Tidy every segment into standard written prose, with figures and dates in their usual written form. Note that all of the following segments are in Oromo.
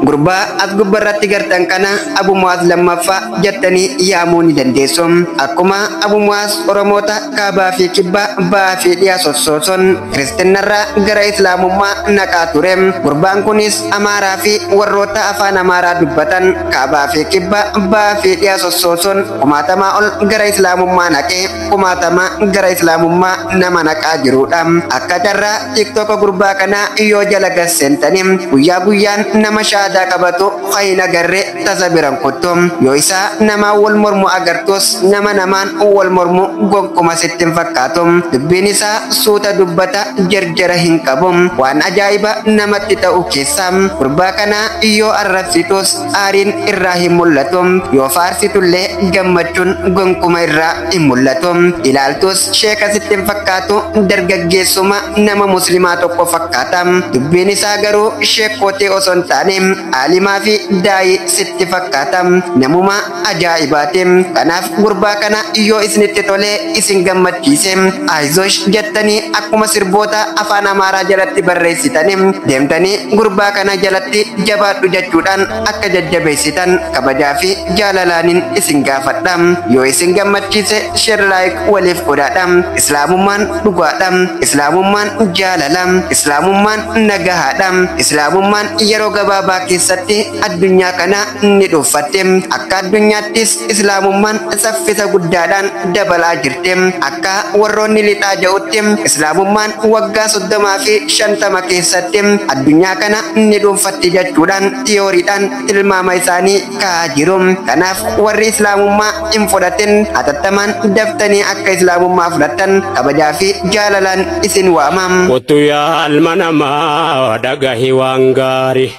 Gurbaa as gubbarratti gartan kana Abu Mu'aaz lammaffaa jettanii yaamuu ni dandeessu. Akkuma Abu Mu'aaz Oromoota kaabaa fi kibba ba'aa fi dhiyaa sossooson kiristinnarraa gara islaamummaa naqaa ture. Gurbaan kunis Amaaraa fi warroota afaan Amaaraa dubbatan kaabaa fi kibba ba'aa fi dhiyaa sossooson kumaatamaa ol gara islaamummaa naqee kumaatama gara islaamummaa nama naqaa jirudha. Akka carraa tiktoka gurbaa kanaa yoo jala gasseentanii guyyaa guyyaan nama shaadaa qabatu hin agarre tasa biran kuttu. Yoo isaa namaan wal mormu agartus nama namaan wal mormu gonkuma sitti hin fakkaatu. Dubbiin isaa suuta dubbata, jarjara hin qabu. Waan ajaa'iba namatti ta'u keessaa gurbaa kanaa yoo arrabsitus aariin irraa hin mul'atu. Yoo faarsitullee gammachuun gonkuma irraa hin mul'atu. Ilaaltus sheeka sitti hin fakkaatu, dargaggeessuma nama muslimaa tokko fakkaata. Dubbiin isaa garuu sheekkootee osoo hin taane aalimaa fi daa'ii sitti fakkaata. Namuma ajaa'ibaati. Kanaaf gurbaa kana yoo isinitti tolee isin gammachiise ayzosh jettanii akkuma sirboota afaan Amaaraa jalatti barreessitanii deemtanii gurbaa kana jalatti jabaadhu jechuudhaan akka jajjabeessitan kabajaa fi jaalalaanin isin gaafadha. Yoo isin gammachiise share like waliif godhaadha. Islaamummaan dhugaadha. Islaamummaan jaalala. Islaamummaan nagahaadha. Islaamummaan yeroo gabaabaa keessatti addunyaa kana ni dhuunfatte. Akka addunyaattis islaamummaan saffisa guddaadhaan dabalaa jirti. Akka warroonni lixaa ja'utti islaamummaan waggaa 30 fi 50 keessatti addunyaa kana ni dhuunfatti jechuudhaan tiyooriidhaan tilmaama isaanii kaa'aa jiru. Kanaaf warri islaamummaa hin fudhatin hatattamaan daftanii akka islaamummaa fudhattan kabajaa fi jaalalaan isin waama. Kottu yaa ilma namaa, dhagahi waan gaarii.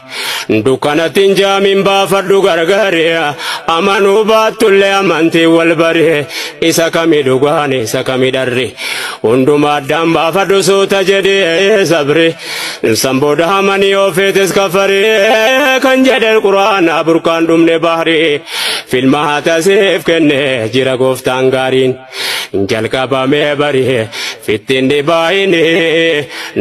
Dukkanatti hin jaamin, baafadhu gargaari. Amanuu baattullee amantii wal bari. Isa kami dhugaan, isa kami dharri. Hundumaa addaan baafadhu suuta jedhee sabri. San booda amanii, yoo feetes kafarii. Kan jedhe quraana burqaan dhumne bahri. Filmaata siif kenne jira gooftaan gaariin. Jalqabamee bari fittiin dhibaayini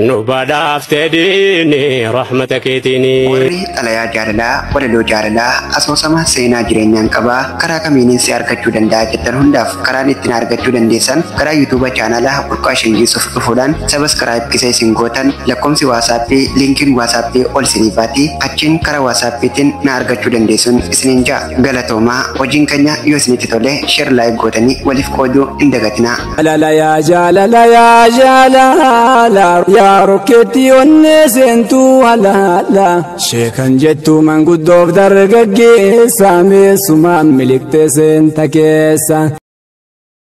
nu badhaaftee diini rahmata keetiini. Warri xalayaa jaalalaa, walaloo jaalalaa, asoosama seenaa jireenyaan qabaa karaa kamiinin si argachuu danda'a jettan hundaaf karaan ittiin argachuu dandeessan karaa yuutuuba chaanalaa Burqaa Shangiisuuf dhufuudhaan subscribe kisa isin gootan lakkoomsi waasaappii, liinkiin waasaappii ol isiniifaati, achiin karaa waasaappiitiin na argachuu dandeessuun isiniin ja'a. Galatoomaa. Hojiin keenya yoo isinitti tole share like gootanii waliif qooduu hin dagatinaa. Jaalala yaa jaalala yaa jaalala yaa rokkeetti onnee seentuu halaala sheekan jettu manguddoof dargaggeessa meessumaan miliqxee seenta keessa.